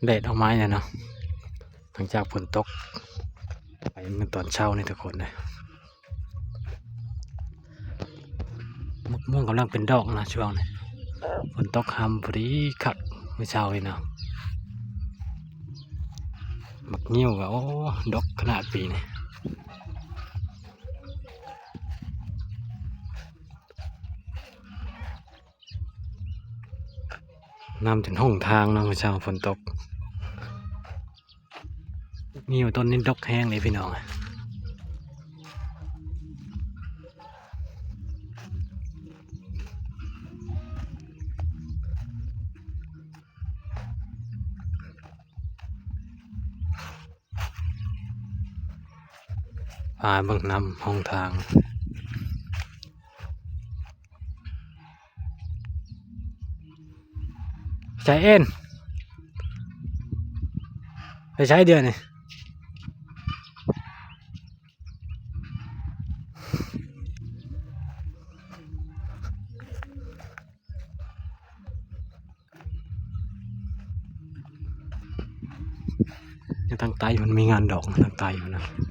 ແດດອອກມາແລ້ວເນາະ ຫຼັງຈາກຝົນຕົກໄປເມື່ອຕອນເຊົ້ານີ້ທຸກຄົນເອີຍ. ໝາກມ່ວງກຳລັງເປັນດອກນະຊ່ວງນີ້ ຝົນຕົກຮຳພໍດີຄັກມື້ເຊົ້ານີ້ເນາະ. ໝາກງິ້ວກໍ ໂອ້ ດົກຂະໜາດປີນີ້. ນ້ຳຈົນຫົງທາງເນາະ ມື້ເຊົ້າຝົນຕົກ. ງິ້ວຕົ້ນນີ້ດົກແຮງເດ້ພີ່ນ້ອງ. ພາເບິ່ງນ້ຳຫົງທາງ. ໃສເອັນ ໄປໃສດຽວນີ້? ຢູ່ທາງໃຕ້ມັນມີງານດອກ ທາງໃຕ້ພຸ້ນນະ.